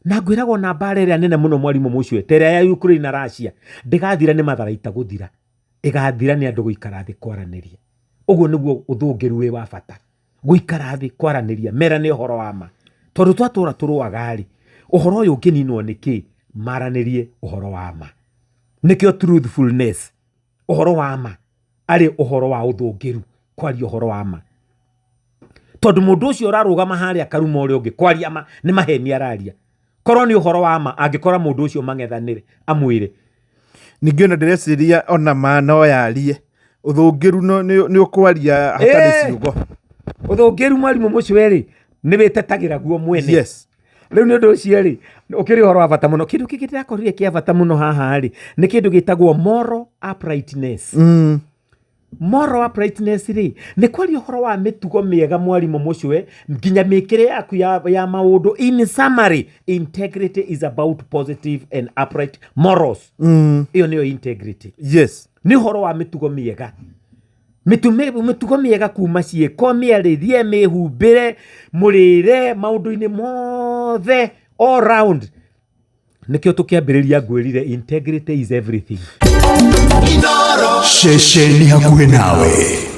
Na ngwĩraga ona mbara ĩrĩa nene mũno mwarimũ mũcwe ta ĩrĩa ya Ukraine na Russia ndĩgathira nĩ matharaita gũthira, ĩgathira nĩ andũ gũikara thĩ kwaranĩria. Ũguo nĩguo ũthũngĩru wĩ wa bata, gũikara thĩ kwaranĩria, merane ũhoro wa ma, tondũ twatũra tũrũaga rĩ, ũhoro ũyũ ũngĩninwo nĩ kĩ? Maranĩrie ũhoro wa ma. Nĩkĩo truthfulness, ũhoro wa ma arĩ ũhoro wa ũthũngĩru, kwaria ũhoro wa ma, tondũ mũndũ ũcio ũrarũgama harĩa akaruma ũrĩa ũngĩ, kwaria ma nĩ maheni araria. Korwo nĩ ũhoro wa ma, angĩkora mũndũ ũcio mang'ethanĩre amwĩre. Ningĩ ona ndĩreciria ona ma no yarie ũthũngĩru nĩ ũkwaria hatarĩ ciugo. Ũthũngĩru mwarimũ mũcwe rĩ, nĩ wĩtetagĩra guo mwene. Rĩu nĩ ũndũ ũcio rĩ, ũkĩrĩ ũhoro wa bata mũno. Kĩndũ kĩngĩ ndĩrakorire kĩa bata mũno haha rĩ, nĩ kĩndũ gĩtagwo moral uprightness. Moral uprightness rĩ, nĩ kwaria ũhoro wa mĩtugo mĩega mwarimũ mũcwe, nginya mĩkĩre yaku ya maũndũ. In summary, integrity is about positive and upright morals. Ĩyo nĩyo integrity. Nĩ ũhoro wa mĩtugo mĩega. Mĩtugo mĩega kuma ciĩko, mĩarĩrie, mĩhumbĩre, mũrĩre, maũndũ-inĩ mothe all round. Nĩkĩo tũkĩambĩrĩria ngwĩrire integrity is everything. Ceceni hakuhĩ nawe.